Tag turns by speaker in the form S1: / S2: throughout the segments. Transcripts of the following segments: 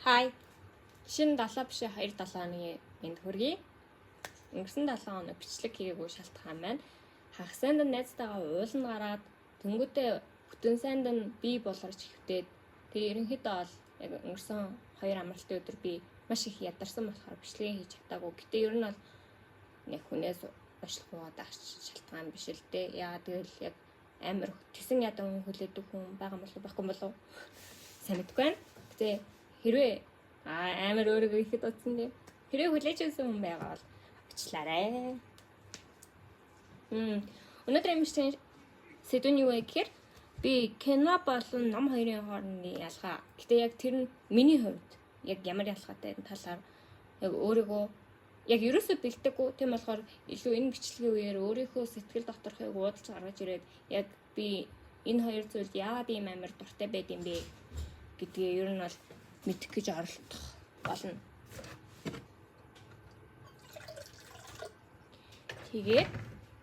S1: Хай. Шинэ 7 биш 2 7 хоногийн энд хүргэе. Өнгөрсөн 7 хоног бичлэг хийгээгүй шалтгаан маань хагас сайнд нь найзтайгаа ууланд гараад тэнгуүтээ бүтэн сайнд нь бие болорч хэвтээд тэгээ ерөнхийдөө бол яг өнгөрсөн 2 амралтын өдөр би маш их ядарсан болохоор бичлэгээ хийж чадаагүй. Гэтэ ер нь бол нэг хүнээс уушлах байх шалтгаан биш л дээ. Яагаад гэвэл яг амар тесэн ядан хүлээдэг хүн байгаа болов байхгүй болов сайн мэдэхгүй байна. Гэтэ хэрвээ амар өөрийгөө ихэд утсан дээ. Хэрвээ хүлээж авсан хүн байгаа бол авчлаарай. Өнөөдөр юм чинь сэдв нь юу вэ гэхээр би кино болон ном хоёрын хоорондын ялгаа. Гэтэ яг тэр нь миний хувьд яг ямар ялгаатай энэ талаар яг өөрийгөө яг ерөөсөө бэлдэггүй. Тийм болохоор илүү энэ бичлэгийн үеэр өөрийнхөө сэтгэл доторхыг уудалж гаргаж ирээд яг би энэ хоёр зүйлд яагаад ийм амар дуртай байд юм бэ гэдгээ ер нь бол мэдэх гэж оролдох болно. Тэгээд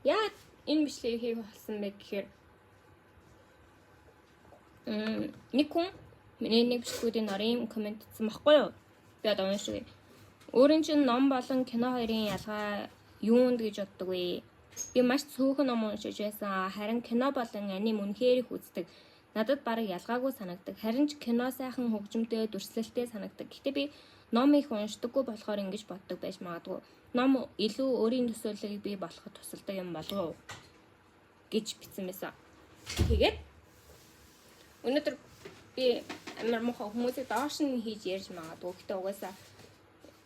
S1: яагаад энэ бичлэгийг хийх болсон бэ гэхээр нэг хүн миний нэг бичлэгүүдийн нарын коммент хийсэн баггүй юу? Би одоо уншия. Өөрийн чинь ном болон кино хоёрын ялгаа юунд гэж боддог вэ? Би маш цөөхөн ном уншиж байсан. Харин кино болон аним үнэхээр их үздэг. Надад бараг ялгаагүй санагдаг. Харин ч кино сайхан хөгжимтэй, дүрслэлтэй санагдаг. Гэхдээ би ном их уншдаггүй болохоор ингэж боддог байж магадгүй. Ном илүү өөрийн төсөөллийг бий болоход тусалдаг юм болов уу гэж бичсэн байсан. Тэгээд өнөөдөр би амар муухай хүмүүсийг доош нь хийж ярьж магадгүй. Гэхдээ угаасаа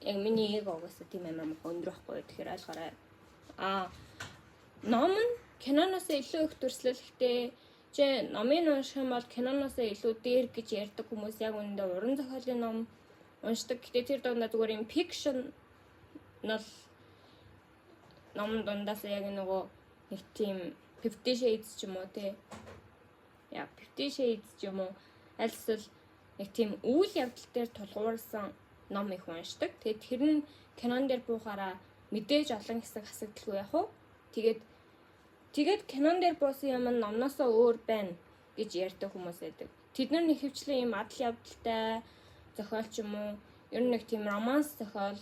S1: яг миний эго угаасаа тийм амар муухай өндөр байхгүй. Тэгэхээр ойлгоорой. Ном нь киноноос илүү их дүрслэлтэй. Чи номыг унших юм бол киноноос илүү дээр гэж ярьдаг хүмүүс яг үүндээ уран зохиолын ном уншдаг. Гэтэ тэр дундаа зүгээр юм fiction нол ном дундаас яг нөгөө нэг тийм 50 Shades ч юм уу те. Я 50 Shades ч юм уу аль эсвэл нэг тийм үйл явдал дээр тулгуурсан ном их уншдаг. Тэгээд тэр нь кинон дээр буухаараа мэдээж олон хэсэг хасагдalгүй яг уу. Тэгээд кинон дээр буусан юм нь номноосоо өөр байна гэж ярьдаг хүмүүс байдаг. Тэд нар нэг хөвчлэн юм адал явдалтай зохиол ч юм уу, ер нь нэг тийм романс зохиол,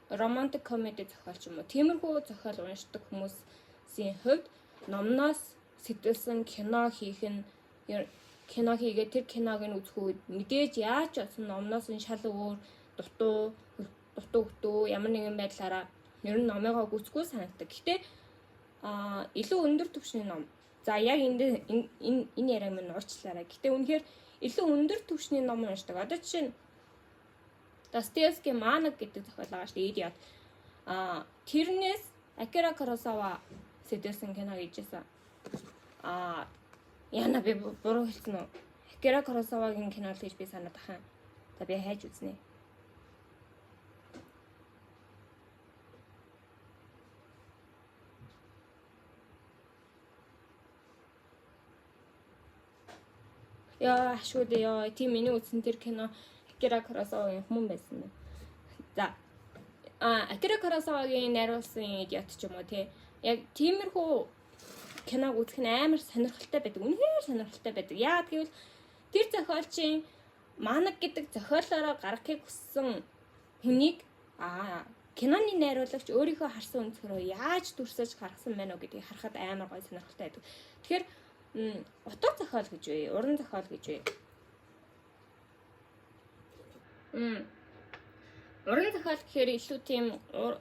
S1: романтик комеди зохиол ч юм уу, тиймэрхүү зохиол уншдаг хүмүүсийн хувьд номноос сэтэлсэн кино хийх нь кино хийгээд тэр киног нь үзэх үед мэдээж яаж болсон номноос нь шал өөр дутуу дутуу хөтөө ямар нэгэн байдлаараа ер нь номыгоо гүцэхгүй санагддаг. Гэхдээ илүү өндөр түвшний ном. За яг энд энэ энэ яриаг минь уучлаарай. Гэтэ үнэхээр илүү өндөр түвшний ном уншдаг. Одоо жишээ нь Достоевский Манаг гэдэг зохиол байгаа шүү дээ. Idiot. Тэрнээс Акира Куросава сэдвсэн кино хийжсэн. Яна би буруу хэлсэн үү? Акира Куросавагийн кино л гэж би санаад ахын. За би хайж үзнэ. Яа, ашгүй дээ ёо. Тийм миний үзсэн тэр кино Акира Куросавагийн хүмүүн байсан байна. За. Акира Куросавагийн найруулсан Idiot ч юм уу тий. Яг тиймэрхүү киног үзэх нь амар сонирхолтой байдаг. Үнэхээр сонирхолтой байдаг. Яагаад гэвэл тэр зохиолчийн Манаг гэдэг зохиолоороо гаргахыг хүссэн хүнийг киноны найруулагч өөрийнхөө харсан өнцгөрөө яаж дүрсэж гаргасан байна уу гэдгийг харахад амар гоё сонирхолтой байдаг. Тэгэхээр утга зохиол гэж үү, уран зохиол гэж үү. Уран зохиол гэхээр илүү тийм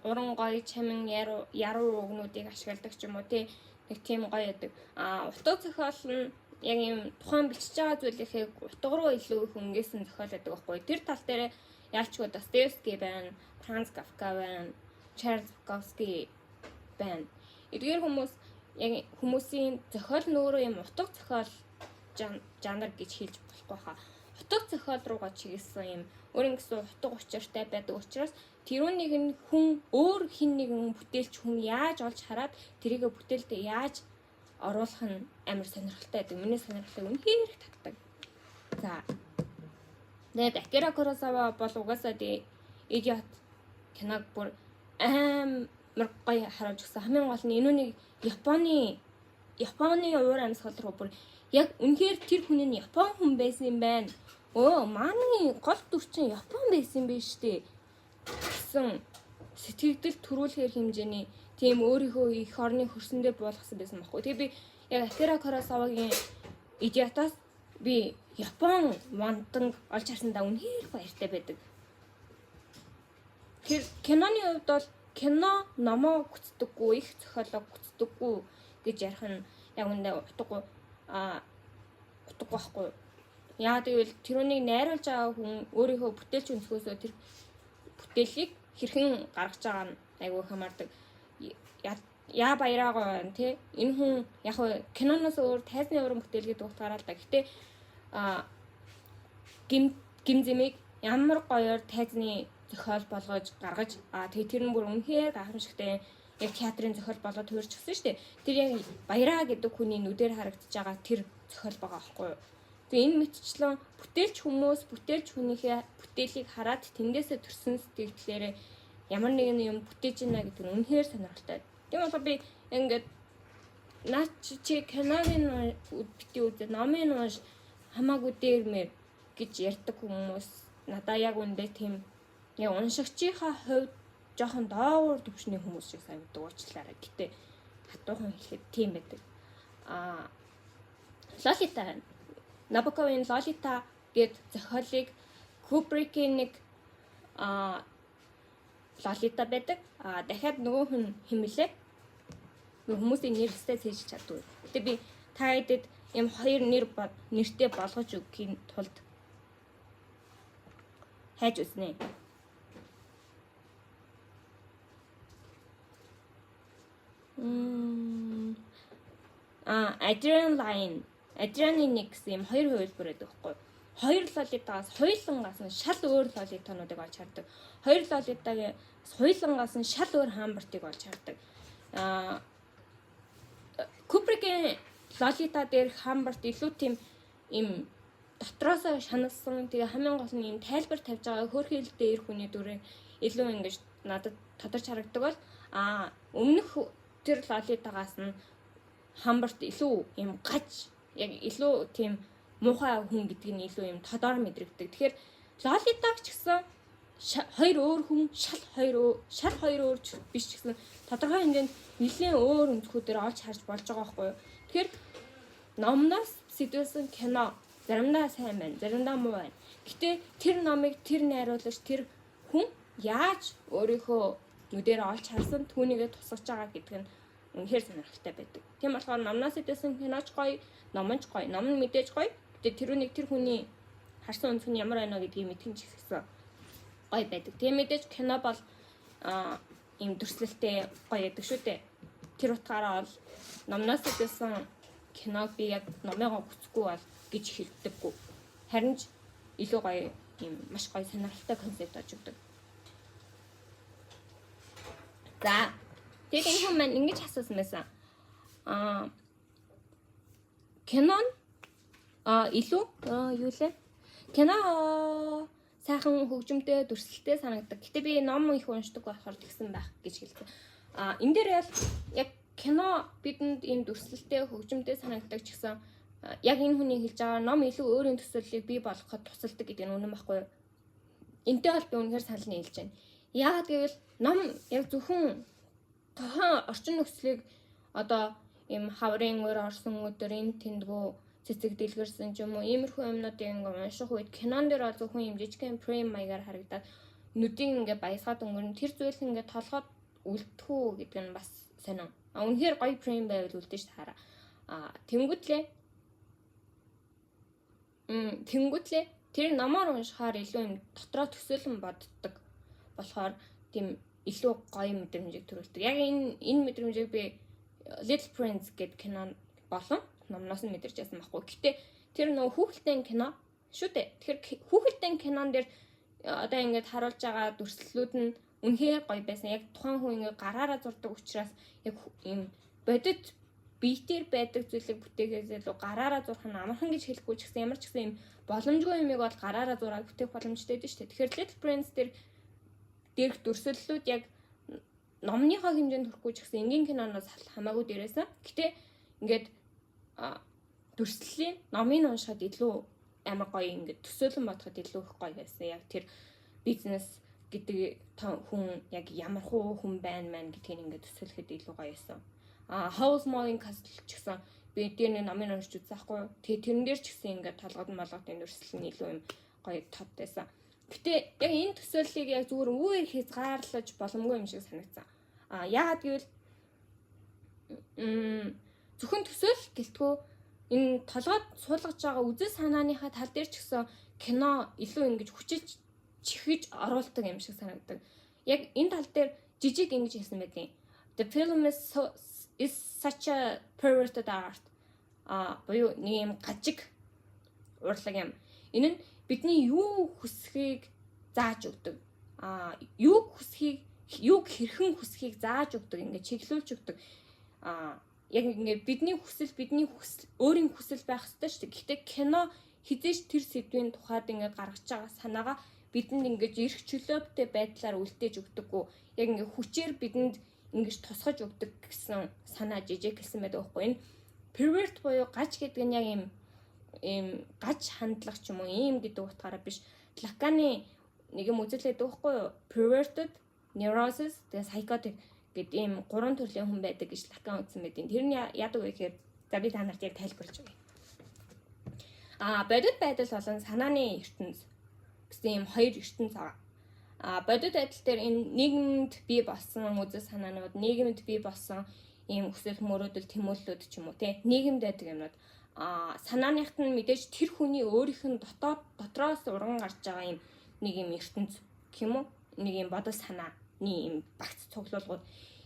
S1: уран гоё чамин яруу үгнүүдийг ашигладаг ч юм уу тий. Нэг тийм гоё яадаг. Утга зохиол нь яг юм тухайн бичиж байгаа зүйлийнхээ утга руу илүү их өнгөсөн зохиол байдаг байхгүй. Тэр тал дээр яалчгүй Достоевский байна, Франц Кафка байна, Чарльз Буковский байна. Эдгээр хүмүүс яг хүмүүсийн зохиол нь өөрөө юм утга зохиол жанр гэж хэлж болохгүй хаа. Утга зохиол руугаа чиглэсэн юм өөрийн гэсэн утга учиртай байдаг учраас тэрүүнийг нь хүн өөр хин нэгэн бүтээлч хүн яаж олж хараад тэрийгэ бүтээлдээ яаж оруулах нь амар сонирхолтой байдаг. Миний сонирхлыг үнэхээр их татдаг. За. Тэгээд Акира Куросава бол угаасаа Idiot киног бүр амар гоё харуулж өгсөн. Хамгийн гол нь энүүнийг Японы уур амьсгал руу бүр яг үнэхээр тэр хүн нь Япон хүн байсан юм байна. Өө, манай гол дүр чинь Япон байсан биш үү гэсэн сэтгэгдэл төрүүлэхэр хэмжээний тийм өөрийнхөө эх орны хөрсөн дээр буулгасан байсан байхгүй. Тэгээ би яг Акира Куросавагийн Идиотоос би Япон вантанг олж харсандаа үнэхээр баяртай байдаг. Тэр киноны хувьд бол кино номоо гүцдэггүй, их зохиолоо гүцдэггүй гэж ярих нь яг үндэ утгагүй утгагүй байхгүй. Яа гэвэл тэрүүнийг найруулж байгаа хүн өөрийнхөө бүтээлч өнцгөөсөө тэр бүтээлийг хэрхэн гаргаж байгаа нь айгүй хамаардаг. Яа баяраагаа байна те. Энэ хүн яг киноноос өөр тайзны уран бүтээл гэдэг утгаараа л да. Гэтэ гим гимзэмийг ямар гоёор тайзны зохиол болгож гаргаж тэгээ тэр нь бүр үнэхээр гайхамшигтай яг театрын зохиол болоод хувирчихсан шүү дээ. Тэр яг баяраа гэдэг хүний нүдээр харагдаж байгаа тэр зохиол байгаа байхгүй юу? Тэгээ энэ мэтчлэн бүтээлч хүмүүс бүтээлч хүнийхээ бүтээлийг хараад тэндээсээ төрсөн сэтгэлээрээ ямар нэгэн юм бүтээж ийна гэдэг нь үнэхээр сонирхолтой. Тийм болохоор би ингээд наа чи киног нь бити үзээ, номын унш хамаагүй дээрмээр гэж ярьдаг хүмүүс надаа яг үндэ тийм яг уншигчийнхаа хувьд жоохон доогуур төвшний хүмүүс шиг санагддаг уучлаарай. Гэтэ хатуухан хэлэхэд тийм байдаг. Лолита байна. Набоковын Лолита гэд зохиолыг Кубрикийн нэг Лолита байдаг. Дахиад нөгөө хүн хэмлээ. Хүмүүсийн нэр өстэй цээжиж чаддгүй. Гэтэ би та хэдэд ийм хоёр нэр нэртэй болгож өгөхийн тулд хайж үзнэ. Adrian Lyne, Adrian-ы нэг гэсэн юм хоёр хувилбар байдаг байхгүй юу? Хоёр Лолитагаас хоёулангаас нь шал өөр Лолитануудыг олж хардаг. Хоёр Лолитагийн хоёулангаас нь шал өөр Хамбертыг олж хардаг. Кубрикийн Лолита дээр Хамберт илүү тийм им дотроосоо шаналсан, тэгээ хамгийн гол нь им тайлбар тавьж байгаа хөөрхийлөлтэй эр хүний дүрээ илүү ингэж надад тодорч харагдаг бол өмнөх тэр Лолитагаас нь Хамберт илүү им гаж, яг илүү тийм муухай хүн гэдэг нь илүү юм тодор мэдрэгдэг. Тэгэхээр Лолитаг ч гэсэн хоёр өөр хүн, шал хоёр өөр биш ч гэсэн тодорхой хэмжээнд нэлийн өөр өнцгүүдээр олж харж болж байгаа байхгүй юу? Тэгэхээр номноос сэдвэлсэн кино заримдаа сайн байна, заримдаа муу байна. Гэтэ тэр номыг тэр найруулагч, тэр хүн яаж өөрийнхөө нүдээр олж харсан түүнийгээ тусгаж байгаа гэдэг нь үнэхээр сонирхолтой байдаг. Тийм болохоор номноос сэдвэлсэн киноч гоё, ном нь ч гоё, ном нь мэдээж гоё. Гэтэ тэрүүнийг тэр хүний харсан өнцөг нь ямар байна гэдгийг мэдэх нь ч гэсэн гоё байдаг. Тийм мэдээж кино бол ийм дүрслэлтэй гоё байдаг шүү дээ. Тэр утгаараа бол номноос сэдвэлсэн киног би яг номыгоо гүцэхгүй бол гэж хэлдэггүй. Харин ч илүү гоё ийм маш гоё сонирхолтой концепт олж өгдөг. За, тэгээд энэ хүн маань ингэж асуусан байсан. Кино илүү юу лээ? Кино сайхан хөгжимтэй, дүрслэлтэй санагдаг. Гэтэ би ном их уншдаг болохоор тэгсэн байх гэж хэлсэн. Энэ дээр яг кино бидэнд ийм дүрслэлтэй, хөгжимтэй санагдаг ч гэсэн яг энэ хүний хэлж байгаа ном илүү өөрийн төсөөллийг бий болгоход тусалдаг гэдэг нь үнэн байхгүй юу? Энтэй бол би үнэхээр санал нийлж байна. Яагаад гэвэл ном яг зөвхөн тухайн орчин нөхцөлийг одоо ийм хаврын өөр орсон өдөр энэ тэндгүү цэцэг дэлгэрсэн ч юм уу иймэрхүү юмнуудыг ингээ унших үед кинон дээр бол зөвхөн юм жижигхэн фрейм маягаар харагдаад нүдийг ингээ баясгаад өнгөрнө. Тэр зүйл ингээ толгойд үлдэх үү гэдэг нь бас сонин. Үнэхээр гоё фрейм байвал үлдэн ш таараа. Тэнгүүтлээ тэр номоор уншихаар илүү юм дотроо төсөөлөн боддог болохоор тийм илүү гоё мэдрэмжийг төрүүлдэг. Яг энэ мэдрэмжийг би Little Prince гэдэг кино болон номноос нь мэдэрч байсан байхгүй. Гэтэ тэр нөгөө хүүхэлдэйн кино шүү дээ. Тэгэхээр хүүхэлдэйн кинон дээр одоо ингээд харуулж байгаа дүрслэлүүд нь үнэхээр гоё байсан. Яг тухайн хүн ингээд гараараа зурдаг учраас яг ийм бодит биетээр байдаг зүйлийг бүтээхээс илүү гараараа зурх нь амархан гэж хэлэхгүй ч гэсэн ямар ч гэсэн ийм боломжгүй юмыг бол гараараа зураад бүтээх боломжтой байдаг шүү дээ. Тэгэхээр Little Prince дээр дээрх дүрслэлүүд яг номныхоо хэмжээнд хүрэхгүй ч гэсэн энгийн киноноос хамаагүй дээрээсэн. Гэтэ ингээд дүрслэлийн номыг уншихад илүү амар гоё, ингээд төсөөлөн бодоход илүү их гоё байсан. Яг тэр бизнес гэдэг хүн яг ямар хуу хүн байна мэн гэдгийг ингээд төсөөлөхөд илүү гоё байсан. А Howl's Moving Castle ч гэсэн би тэр нэг номыг уншиж үзсэн байхгүй юу. Тэгээ тэрэн дээр ч гэсэн ингээд толгод молгодын дүрслэл нь илүү юм гоё тод байсан. Гэтэ яг энэ төсөөллийг яг зүгээр үгээр хязгаарлаж боломгүй юм шиг санагдсан. А яагаад гэвэл зөвхөн төсөөлөл гэлтгүү, энэ толгойд суулгаж байгаа үзэл санааныхаа тал дээр ч гэсэн кино илүү ингэж хүчилж чихэж оруулдаг юм шиг санагддаг. Яг энэ тал дээр Жижек ингэж хэлсэн байдгийн. "The film is such a perverted art." А буюу нэг юм гажиг урлаг юм. Энэ нь бидний юу хүсхийг зааж өгдөг. А юу хүсхийг, юг хэрхэн хүсхийг зааж өгдөг, ингээд чиглүүлж өгдөг. А яг ингээд бидний хүсэл, бидний хүсэл өөрийн хүсэл байх ёстой шүү дээ. Гэхдээ кино хэзээ ч тэр сэдвийн тухайд ингээд гаргаж байгаа санаагаа бидэнд ингэж эрх чөлөөтэй байдлаар үлдээж өгдөггүй. Яг ингээд хүчээр бидэнд ингэж тусгаж өгдөг гэсэн санаа Жижек хэлсэн байдаг байхгүй. Энэ pervert буюу гаж гэдэг нь яг ийм гаж хандлага ч юм уу ийм гэдэг утгаараа биш. Лаканы нэг юм үзэл байдаг байхгүй юу? Perverted, neurosis, тэгээ psychotic гэд ийм гурван төрлийн хүн байдаг гэж Лакан үзсэн байдаг. Тэр нь яадаг вэ гэхээр, за, би та нарт яг тайлбарлаж өгье. А бодит байдал болон санааны ертөнц гэсэн ийм хоёр ертөнц байгаа. А бодит байдал дээр энэ нийгэмд бий болсон үзэл санаанууд, нийгэмд бий болсон ийм хүсэл мөрөөдөл, тэмүүллүүд ч юм уу те, нийгэмд байдаг юмнууд. А санааныхт нь мэдээж тэр хүний өөрийнх нь дотоод дотроос урган гарч байгаа юм нэг юм ертөнц гэх юм уу, нэг юм бодол санааны юм багц цуглуулгууд.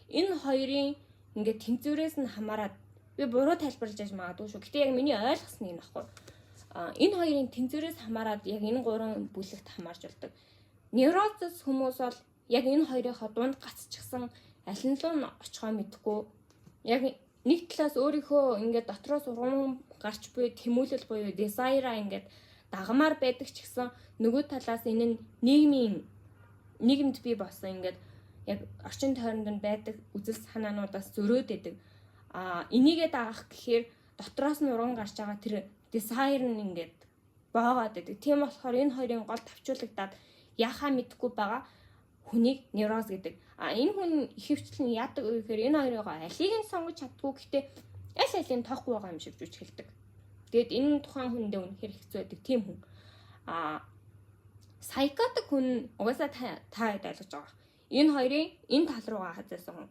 S1: Энэ хоёрын ингээд тэнцвэрээс нь хамаарат, би буруу тайлбарлаж яж магадгүй шүү. Гэтэ яг миний ойлгосон юм баггүй. А энэ хоёрын тэнцвэрээс хамаарат яг энэ гурван бүлэгт хамаарч болдог. Neurosis хүмүүс бол яг энэ хоёрынхоо дунд гацчихсан, аль нь л нь очихоо мэдэхгүй, яг нэг талаас өөрийнхөө ингээд дотроос урган гарч буй тэмүүлэл буюу desire ингээд дагамаар байдаг ч гэсэн нөгөө талаас энэ нь нийгмийн, нийгэмд бий болсон ингээд яг орчин тойронд нь байдаг үзэл санаануудаас зөрөөд идэг. А энийгээ дагах гэхээр дотроос нь урган гарч байгаа тэр desire нь ингээд боогоод идэг. Тийм болохоор энэ хоёрын гол тавчуулагдаад яхаа мэдэхгүй байгаа хүнийг невроз гэдэг. А энэ хүн ихэвчлэн яадаг вэ гэхээр энэ хоёрыг алийг нь сонгож чаддгүй, гэхдээ аль алийг тоохгүй байгаа юм шиг жүжиглэдэг. Тэгээд энэ тухайн хүндээ үнэхээр хэцүү байдаг тийм хүн. А psychotic хүн угаасаа та ойлгож байгаа. Энэ хоёрын энэ тал руугаа хазаасан хүн.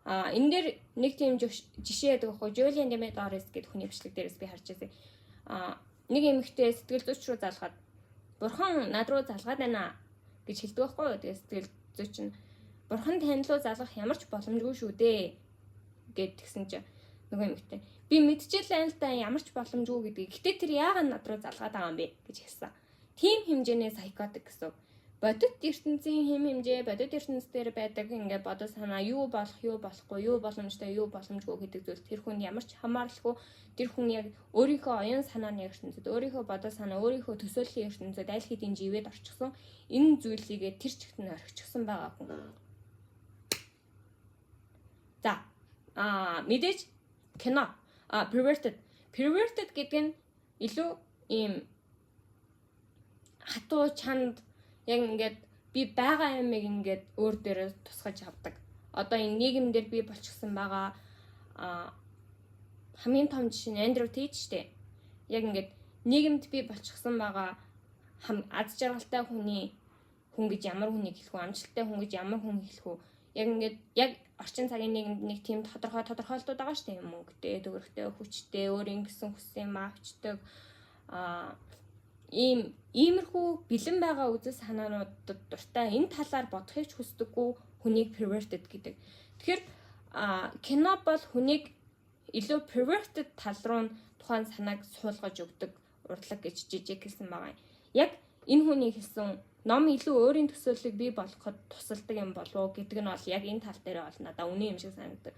S1: А энэ дээр нэг тийм жишээ байдаг байхгүй, Julian Demidoris гэдэг хүний бичлэг дээрээс би харж байсан. А нэг эмэгтэй сэтгэл зүйч рүү залгаад, "Бурхан над руу залгаад байна" гэж хэлдэг байхгүй юу. Тэгээ сэтгэл зүйч нь "Бурхан тань руу залгах ямар ч боломжгүй шүү дээ" гэд тэгсэн чинь нөгөө эмэгтэй "Би мэдчихлээ л да ямар ч боломжгүй гэдгийг. Гэтэ тэр яагаад над руу залгаад байгаа юм бэ?" гэж хэлсэн. Тийм хэмжээний psychotic гэсэн. Бодит ертөнцийн хэм хэмжээ, бодит ертөнц дээр байдаг ингээд бодол санаа, юу болох, юу болохгүй, юу боломжтой, юу боломжгүй гэдэг зүйл тэр хүн ямар ч хамааралгүй. Тэр хүн яг өөрийнхөө оюун санааны ертөнцид, өөрийнхөө бодол санаа, өөрийнхөө төсөөллийн ертөнцид аль хэдийн живээд орчихсон, энэ зүйлийгээ тэр чигт нь орхичихсан байгаа хүн. За, мэдээж кино perverted perverted гэдэг нь илүү ийм хатуу чанд, яг ингээд би байгаа юмыг ингээд өөр дээрээ тусгаж авдаг. Одоо энэ нийгэмдэр би болчихсон байгаа хамгийн том жишээ нь Эндрю Тейт штэ. Яг ингээд нийгэмд би болчихсон байгаа аз жаргалтай хүний хүн гэж ямар хүнийг хэлэх вэ? Амжилттай хүн гэж ямар хүн хэлэх вэ? Яг ингээд яг орчин цагийн нийгэмд нэг тийм тодорхой тодорхойлтууд байгаа штэ, мөнгөтэй, төгрөгтэй, хүчтэй, өөрийн гэсэн хүссэн юм авчдаг ийм иймэрхүү бэлэн байгаа үзэл санаануудад дуртай, энэ талаар бодохыг ч хүсдэггүй хүнийг perverted гэдэг. Тэгэхээр кино бол хүнийг илүү perverted тал руу тухайн санааг суулгаж өгдөг урлаг гэж Жижек хэлсэн байгаа юм. Яг энэ хүний хэлсэн ном илүү өөрийн төсөөллийг бий болгоход тусалдаг юм болов уу гэдэг нь бол яг энэ тал дээр бол надад үнэн юм шиг санагддаг.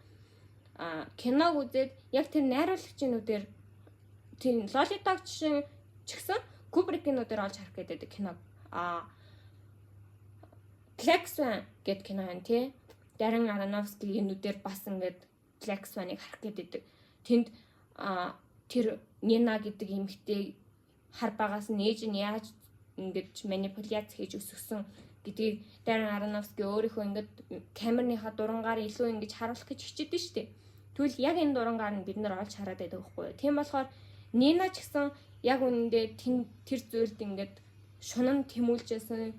S1: Киног үзээд яг тэр найруулагчийн нүдээр, тийм Лолитаг жишээ ч гэсэн Кубрикийн нүдээр олж харах гэдэг киног. Black Swan гэдэг кино байна тий. Даррен Аронофскигийн нүдээр бас ингээд Black Swan-ыг харах гэдэг. Тэнд тэр Нина гэдэг эмэгтэй хар багаас нь ээж нь яаж ингэж манипуляц хийж өсгсөн гэдгийг Даррен Аронофски өөрийнхөө ингээд камерныхаа дурангаар илүү ингэж харуулах гэж хичээдэж штэ. Тэгвэл яг энэ дурангаар нь бид нар олж хараад байдаг байхгүй юу? Тийм болохоор Нина ч гэсэн яг үнэндээ тэр зүйлд ингээд шунан тэмүүлжсэн,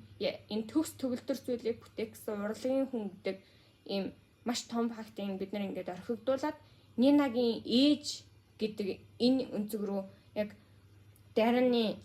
S1: энэ төгс төгөлдөр зүйлийг бүтээх гэсэн урлагийн хүн гэдэг ийм маш том фактыг бид нар ингээд орхигдуулаад, Нинагийн ээж гэдэг энэ өнцөг рүү яг Даррены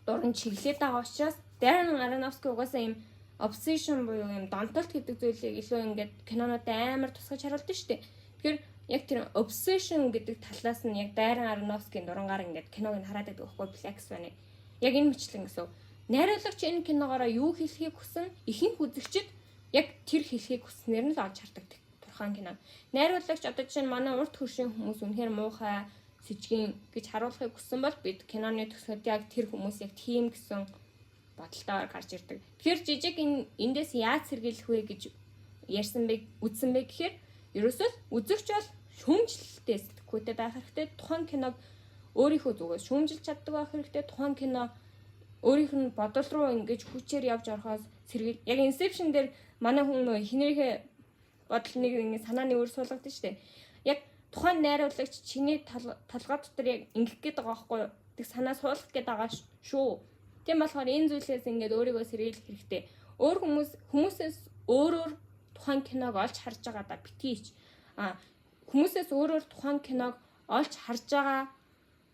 S1: дуран чиглээд байгаа учраас, Даррен Аронофски угаасаа ийм obsession буюу ийм донтолт гэдэг зүйлийг илүү ингээд кинонууд амар тусгаж харуулдаг шүү дээ. Тэгэхээр яг тэр obsession гэдэг талаас нь яг Даррен Аронофскийн дурангаар ингээд киног нь хараад байдаг байхгүй, Black Swan-ыг. Яг энэ мэтлэн гэсэн. Найруулагч энэ киногоороо юу хэлэхийг хүсэн, ихэнх үзэгчид яг тэр хэлэхийг хүснээр нь л олж хардаг тухайн кино. Найруулагч одоо жишээ нь манай урд хөршийн хүмүүс үнэхээр муухай, сэжгийн гэж харуулахыг хүссэн бол бид киноны төгсгөлд яг тэр хүмүүс яг тийм гэсэн бодолтойгоор гарч ирдэг. Тэгэхээр жижиг энэ эндээс яаж сэргийлэх вэ гэж ярьсан бэ, үзсэн бэ гэхээр ерөөсөө үзэгч бол шүүмжлэлтэй сэтгхүүтэй байх хэрэгтэй. Тухайн киног өөрийнхөө зүгээс шүүмжилж чаддаг байх хэрэгтэй. Тухайн кино өөрийнх нь бодол руу ингэж хүчээр явж орохоос сэргийл. Яг Inception дээр манай хүн нөө хинэрхээ бодол нэг ингэ санааны үр суулгадаг шүү дээ. Яг тухайн найруулагч чиний толгой дотор яг ингэх гээд байгаа байхгүй юу? Тэг санаа суулгах гээд байгаа шүү. Тийм болохоор энэ зүйлээс ингээд өөрийгөө сэргийлэх хэрэгтэй. Өөр хүмүүсээс өөрөөр тухайн киног олж харж байгаа да битгийч. А хүмүүсээс өөрөөр тухайн киног олж харж байгаа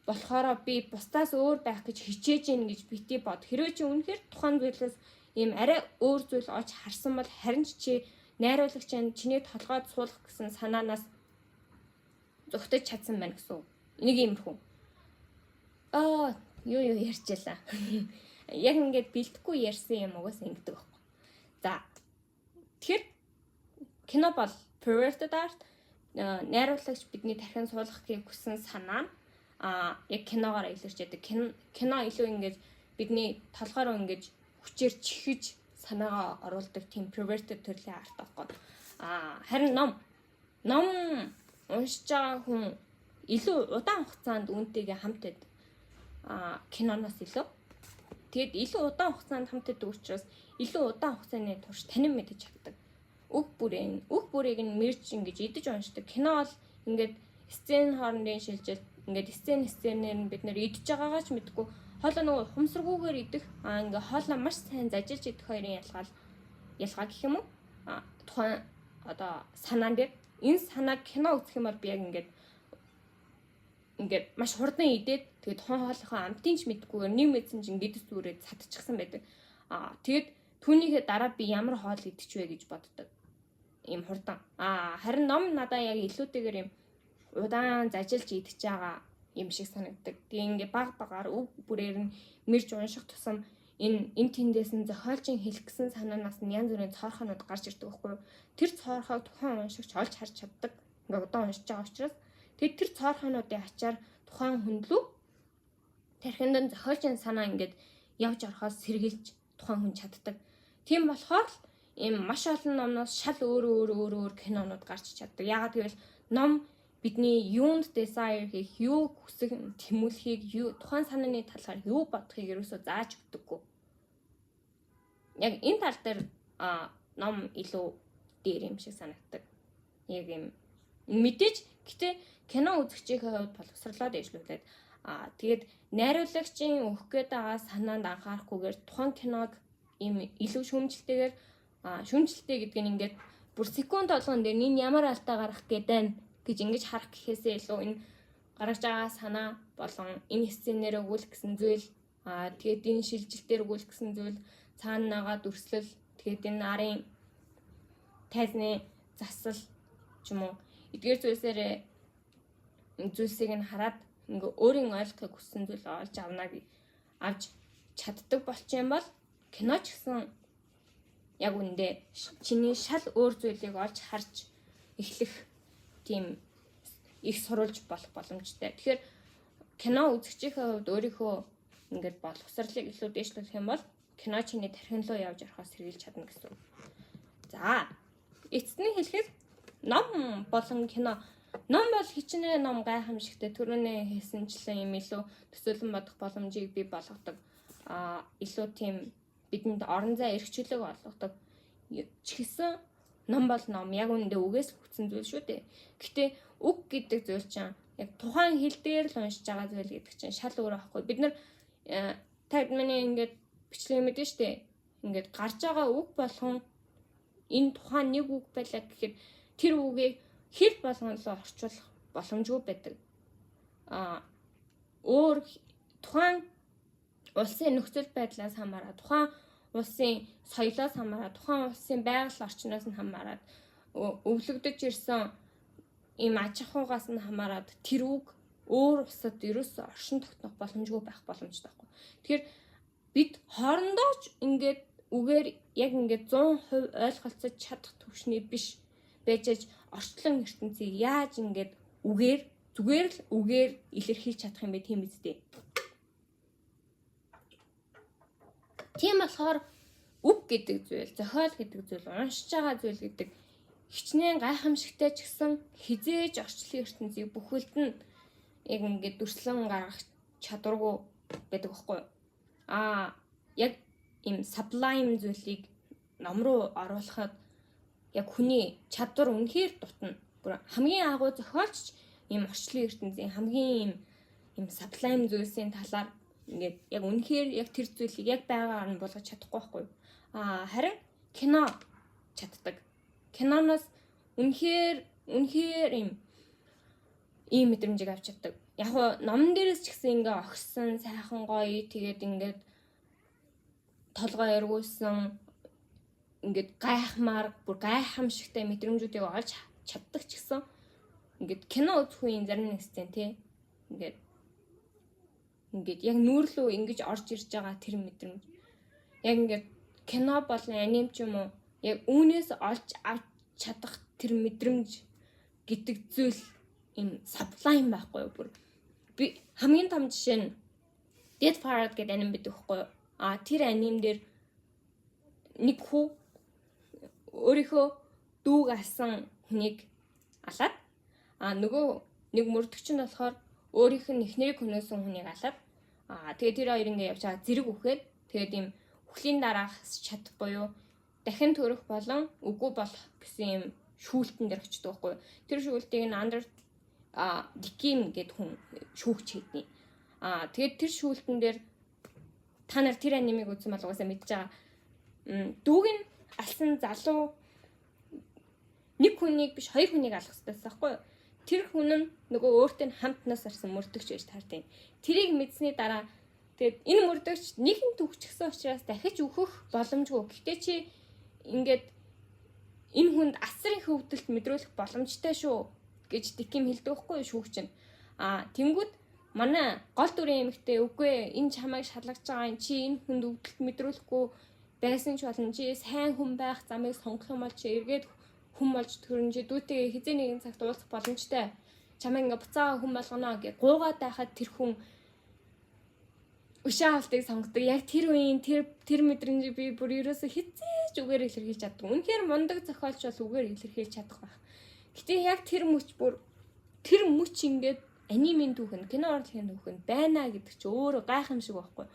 S1: болохоро би бусдаас өөр байх гэж хичээж гин гэж бити бод. Хэрвээ чи үнэхээр тухайн зүйлээс ийм арай өөр зүйл олж харсан бол харин ч чи найруулагч нь чиний толгойд суулгах гэсэн санаанаас зүгтэж чадсан байна гэсэн үг. Нэг иймэрхүү. Аа, юу юу ярьчихлаа. Яг ингээд бэлтгэхгүй ярьсан юм угаас ингэдэг байхгүй. За. Тэгэхээр кино бол perverted art, найруулагч бидний тархин суулгахыг хүссэн санаа нь яг киногоор илэрч яадаг. Кино илүү ингээд бидний толгой руу ингээд хүчээр чихэж санаагаа оруулдаг тийм perverted төрлийн арт байхгүй. Харин ном уншиж байгаа хүн илүү удаан хугацаанд үүнтэйгээ хамт байд. Киноноос илүү. Тэгээд илүү удаан хугацаанд хамт байдаг учраас илүү удаан хугацааны турш танин мэдэж чаддаг. Үг бүрийг нь мэрж ингэж идэж уншдаг. Кино бол ингээд сцен хоорондын шилжилт, ингээд сценээр нь бид нэр идэж байгаагаа ч мэдэхгүй, хоолой нөгөө ухамсаргүйгээр идэх, ингээ хоолой маш сайн зажилж идэх хоёрын ялгаа гэх юм уу? Тухайн одоо санаан дээр энэ санааг кино үзэх юм бол би яг ингээд маш хурдан идээд, тэгээд тухайн хоолынхоо амтын ч мэдгүйгээр нэг мэдсэн чинь гэдэс зүрээд садчихсан байдаг. Тэгээд түүнийхээ дараа би ямар хоол идчих вэ гэж боддог. Ийм хурдан. Харин ном надаа яг илүүтэйгээр юм удаан зажилж идчихэж байгаа юм шиг санагддаг. Тэгээ ингээ баг багаар үг бүрээр нь мэрж унших тусам энэ энэ тэндээс нь зохиолчийн хэлэх гэсэн санаанаас нь янз бүрийн цоорхонууд гарч ирдэг байхгүй юу? Тэр цоорхойг тухайн уншигч олж харж чаддаг. Ингээ удаан уншиж байгаа учраас тэгээд тэр цоорхонуудын ачаар тухайн хүнлүү тархинд нь зохиолчийн санаа ингээд явж орохоос сэргийлж тухайн хүн чаддаг. Тийм болохоор л ийм маш олон номноос шал өөр өөр өөр өөр кинонууд гарч чаддаг. Яагаад гэвэл ном бидний юунд desire хийх, юу хүсэх, тэмүүлэхийг, юу тухайн санааны талаар юу бодохыг ерөөсөө зааж өгдөггүй. Яг энэ тал дээр ном илүү дээр юм шиг санагддаг. Яг юм мэдээж, гэтээ кино үзэгчийн хувьд боловсрлоо дэвшлүүлээд, тэгээд найруулагчийн өгөх гээд байгаа санаанд анхаарахгүйгээр тухайн киног ийм илүү шүүмжлэлтэйгээр, шүүмжлэлтэй гэдэг нь ингээд бүр секунд болгон дээр энэ ямар алдаа гарах гээд байна гэж ингэж харах гэхээсээ илүү энэ гаргаж байгаа санаа болон энэ сценээр өгүүлэх гэсэн зүйл, тэгээд энэ шилжилтээр өгүүлэх гэсэн зүйл, цаана нагаа дүрслэл, тэгээд энэ нарын тайзны засал ч юм уу, эдгээр зүйлсээр зүйлсийг нь хараад ингээ өөрийн ойлгохыг хүссэн зүйл олж авна авч чаддаг болчих юм бол кино ч гэсэн яг үндэ чиний шал өөр зүйлийг олж харж эхлэх тийм их сурулж болох боломжтой. Тэгэхээр кино үзэгчийнхээ хувьд өөрийнхөө ингээд боловсролыг илүү дээшлүүлэх юм бол кино чиний тархин руу явж орохоос сэргийлж чадна гэсэн үг. За, эцэст нь хэлэхэд ном болон кино Ном бол хичнээн ном гайхамшигтай, түрүүнээ хэлсэнчлэн юм илүү төсөөлөн бодох боломжийг бий болгодог. Илүү тийм бидэнд орон зай, эрх чөлөөг олгодог. Ч гэсэн ном бол ном, яг үүндээ үгээс хөгжсөн зүйл шүү дээ. Гэхдээ үг гэдэг зүйл чинь яг тухайн хэл дээр л уншиж байгаа зүйл гэдэг чинь шал өөр аахгүй. Бид нар та миний ингээд бичлэг мэдэн штэ. Ингээд гарч байгаа үг болгон энэ тухайн нэг үг байлаа гэхэд тэр үгийг хэл болгон руу орчуулах боломжгүй байдаг. Өөр тухайн улсын нөхцөл байдлаас хамаарат, тухайн улсын соёлоос хамаарат, тухайн улсын байгаль орчноос нь хамаарат, өвлөгдөж ирсэн ийм аж ахуйгаас нь хамаарат тэр үг өөр улсад ерөөсөө оршин тогтнох боломжгүй байх боломжтой байхгүй. Тэгэхээр бид хоорондоо ч ингээд үгээр яг ингээд 100% ойлголцож чадах түвшний биш байж аж орчлон ертөнцийг яаж ингээд үгээр, зүгээр л үгээр илэрхийлж чадах юм бэ, тийм үстэй. Тийм болохоор үг гэдэг зүйл, зохиол гэдэг зүйл, уншиж байгаа зүйл гэдэг хичнээн гайхамшигтай ч гэсэн хизээж орчлон ертөнцийг бүхэлд нь яг ингээд дүрслэн гаргах чадваргүй байдаг байхгүй юу? Яг ийм sublime зүйлийг ном руу оруулахад яг хүний чадвар үнэхээр дутна. Бүр хамгийн агуу зохиолч ийм орчлон ертөнцийн хамгийн ийм sublime зүйлсийн талаар ингээд яг үнэхээр яг тэр зүйлийг яг байгаагаар нь болгож чадахгүй байхгүй юу? Харин кино чаддаг. Киноноос үнэхээр үнэхээр ийм мэдрэмжийг авч чаддаг. Яг хуу номон дээрээс ч гэсэн ингээ огсон, сайхан гоё, тэгээд ингээд толгой эргүүлсэн, ингээд гайхмаар, бүр гайхамшигтай мэдрэмжүүдийг олж чаддаг ч гэсэн ингээд кино үзэх үеийн зарим нэг сцен тий ингээд яг нүүрлүү ингэж орж ирж байгаа тэр мэдрэмж яг ингээд кино болон аним ч юм уу яг үүнээс олж авч чадах тэр мэдрэмж гэдэг зүйл ийм sublime байхгүй юу, бүр би хамгийн том жишээ нь Death Parade гэдэг аним байдаг байхгүй юу? Тэр аним дээр нэг хүү өөрийнхөө дүүг алсан хүнийг алаад, нөгөө нэг мөрдөгч нь болохоор өөрийнх нь эхнэрийг хөнөөсөн хүнийг алаад, тэгээд тэр хоёр ингээ явж байгаа зэрэг үхээд, тэгээд ийм үхлийн дараах чат буюу дахин төрөх болон үгүй болох гэсэн ийм шүүлтэн дээр очдог байхгүй юу. Тэр шүүлтийг нь Андер Диким гэдэг хүн шүүгч хийдний. Тэгээд тэр шүүлтэн дээр та нар тэр анимыг үзсэн бол угаасаа мэдж байгаа. Дүүг нь алсан залуу нэг хүнийг биш, хоёр хүнийг алах хэрэгтэй байсан байхгүй юу? Тэр хүн нь нөгөө өөртөө хамтнаас арсан мөрдөгч байж таардаг. Тэрийг мэдсэний дараа тэгээд энэ мөрдөгч нэгэн төгчгсөн учраас дахиж өөхөх боломжгүй. Гэхдээ чи ингээд энэ хүнд асар их өвдөлт мэдрүүлэх боломжтой шүү гэж Диким хэлдэг байхгүй юу, шүүгч нь. Тэнгүүд манай гол дүрийн эмэгтэй үгүй, энэ чамайг шалгаж байгаа юм, чи энэ хүнд өвдөлт мэдрүүлэхгүй байсан ч болно, чи сайн хүн байх замыг сонгох юм бол чи эргээд хүн болж төрөн, чи дүүтэйгээ хизээ нэгэн цагт уулзах боломжтой, чамайг ингээ буцаага хүн болгоно гэж гуугаад байхад тэр хүн өшөө авалтыг сонгодог. Яг тэр үеийн тэр мэдрэмжийг би бүр ерөөсө хизээж үгээр илэрхийлж чаддаг. Үнэхээр мундаг зохиолч бол үгээр илэрхийлж чадах байх. Гэтэ яг тэр мөч, бүр тэр мөч ингээд анимын түүхэнд, кино урлагийн түүхэнд байна гэдэг чи өөрөө гайхамшиг байхгүй.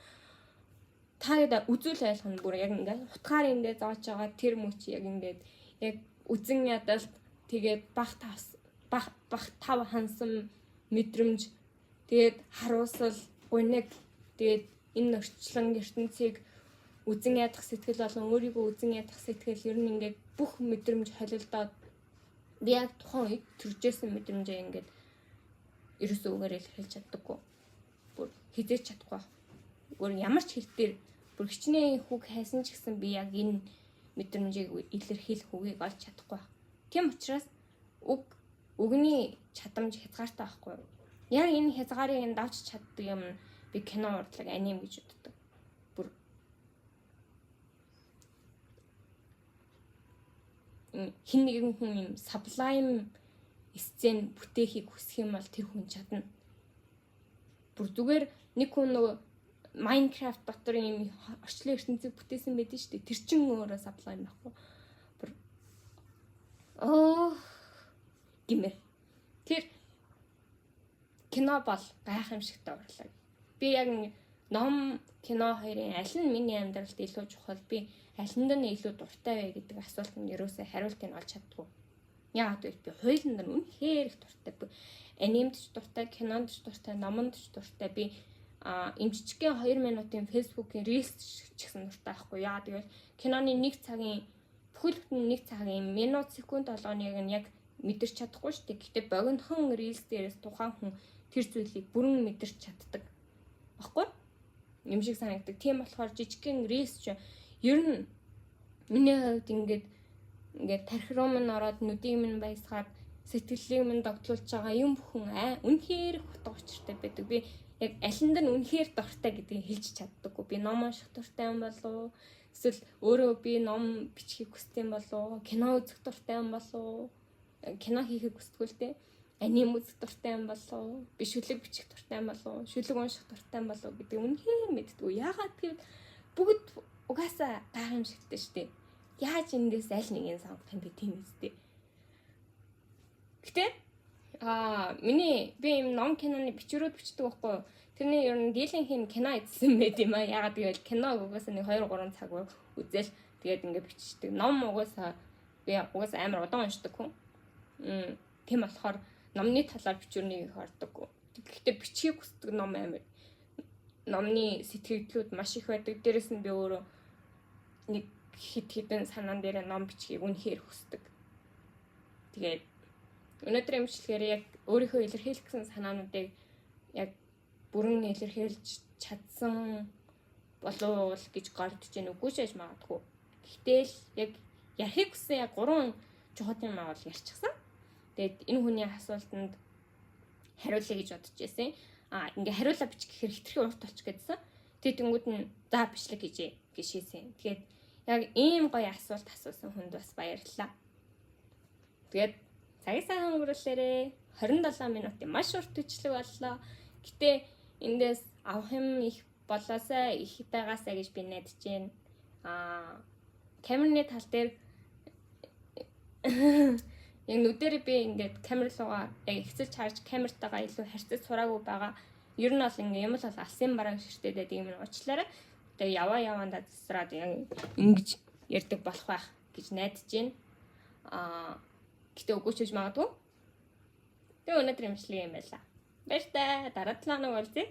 S1: Та гэдэг үзүүл ойлгоно, бүр яг ингээд утгаар ингээд зоож байгаа тэр мөч яг ингээд яг үзэн ядалт, тэгээд бах тав хансан мэдрэмж, тэгээд харуусал, гуниг, тэгээд энэ орчлон ертөнцийг үзэн ядах сэтгэл болон өөрийгөө үзэн ядах сэтгэл, ер нь ингээд бүх мэдрэмж холилдоод би яг тухайн үед төржсэн мэдрэмжээ ингээд ерөөсөө үгээр илэрхийлж чаддаггүй. Бүр хизээч чадахгүй. Өөр ямар ч хэл дээр бүр хичнээн хүүг хайсан ч гэсэн би яг энэ мэдрэмжийг илэрхийлэх үгийг олж чадахгүй. Тийм учраас үг, үгний чадамж хязгаартай байхгүй юу? Яг энэ хязгаарыг нь давж чаддаг юм би кино урлаг, аним гэж боддог. Бүр хин нэгэн хүн юм sublime сцен бүтээхийг хүсэх юм бол тэр хүн чадна. Бүр зүгээр нэг хүн нөгөө Minecraft дотор юм орчлон ертөнцийг бүтээсэн байдэн шүү дээ. Тэр чин өөрөө sublime байхгүй. Бүр оо гимээр. Тэр кино бол гайхамшигтай урлаг. Би яг ном, кино хоёрын аль нь миний амьдралд илүү чухал, би алинд нь илүү дуртай вэ гэдэг асуултанд ерөөсөө хариултыг олж чаддгүй. Яагаад гэвэл би хоёуланд нь үнэхээр их дуртай. Би анимд ч дуртай, кинонд ч дуртай, номонд ч дуртай. Би им жижигхэн 2 минутын Facebook-ийн Reels ч гэсэн дуртай байхгүй. Яагаад гэвэл киноны нэг цагийн бүхэл бүтэн нэг цагийн минут, секунд болгоныг нь яг мэдэрч чадахгүй шүү дээ. Гэхдээ богинохон Reels дээрээс тухайн хүн тэр зүйлийг бүрэн мэдэрч чаддаг. Баггүй? Юм шиг санагддаг. Тийм болохоор жижигхэн Reels ч ер нь миний хувьд ингээд тархи руу минь ороод, нүдийг минь баясгаад, сэтгэлийг минь догтлуулж байгаа юм бүхэн үнэхээр их утга учиртай байдаг. Би яг алинд нь үнэхээр дуртай гэдгийг хэлж чаддаггүй. Би ном унших дуртай юм болов уу? Эсвэл өөрөө би ном бичихийг хүсдэг юм болов уу? Кино үзэх дуртай юм болов уу? Кино хийхийг хүсдэг л дээ. Аним үзэх дуртай юм болов уу? Би шүлэг бичих дуртай юм болов уу? Шүлэг унших дуртай юм болов уу гэдэг үнэхээр мэддэггүй. Яагаад гэвэл бүгд угаасаа гайхамшигтай шүү дээ. Яаж эндээс аль нэгийг сонгох юм бэ, тийм үстэй. Гэтэ миний би юм ном, киноны бичвэрүүд бичдэг байхгүй юу? Тэрний ер нь дийлэнх нь кино эзсэн байд юм аа. Яагаад гэвэл киног угаасаа нэг 2 3 цаг үзэл, тэгээд ингээ бичдэг. Ном угаасаа би угаасаа амар удаан уншдаг хүн. Тийм болохоор номны талаар бичвэрнийг их ордоггүй. Гэхдээ бичихийг хүсдэг ном амар номны сэтгэгдлүүд маш их байдаг. Дээрэс нь би өөрөө нэг хэд хэдэн санаан дээр ном бичихийг үнэхээр хүсдэг. Тэгээд өнөөдөр имчилгээр яг өөрийнхөө илэрхийлэх гэсэн санаануудыг яг бүрэн илэрхийлж чадсан болов гэж гордож байна, үгүй шээж магадгүй. Гэхдээ л яг ярихыг хүссэн яг гурван чухал юм аа бол ярьчихсан. Тэгээд энэ хүний асуултанд хариулъя гэж бодож байсан. Ингээ хариулаа бичих гэхээр хэтэрхий урт болчих гэдсэн. Тэгээд тэнгууд нь за бичлэг хийжээ гэж шийдсэн. Тэгээд яг ийм гоё асуулт асуусан хүнд бас баярлалаа. Тэгээд цагийг сайхан өнгөрүүлээрээ. 27 минутын маш урт бичлэг боллоо. Гэтэ эндээс авах юм их болоосай, их байгаасай гэж би найдаж байна. Камерны тал дээр яг нүдэрээ би ингээд камер руугаа яг ихсэлж харж, камертайгаа илүү харьцаж сураагүй байгаа. Ер нь бол ингээ юм л бол алсын бараан ширтээд байдаг юм уучлаарай. Тэгээ яваа яваандаа засраад яг ингэж ярьдаг болох байх гэж найдаж байна. Гэтэ үгүй ч гэж магадгүй. Тэгээ өнөөдөр имжлэг юм байлаа. Баяртай. Дараа 7 хоног уулзъя.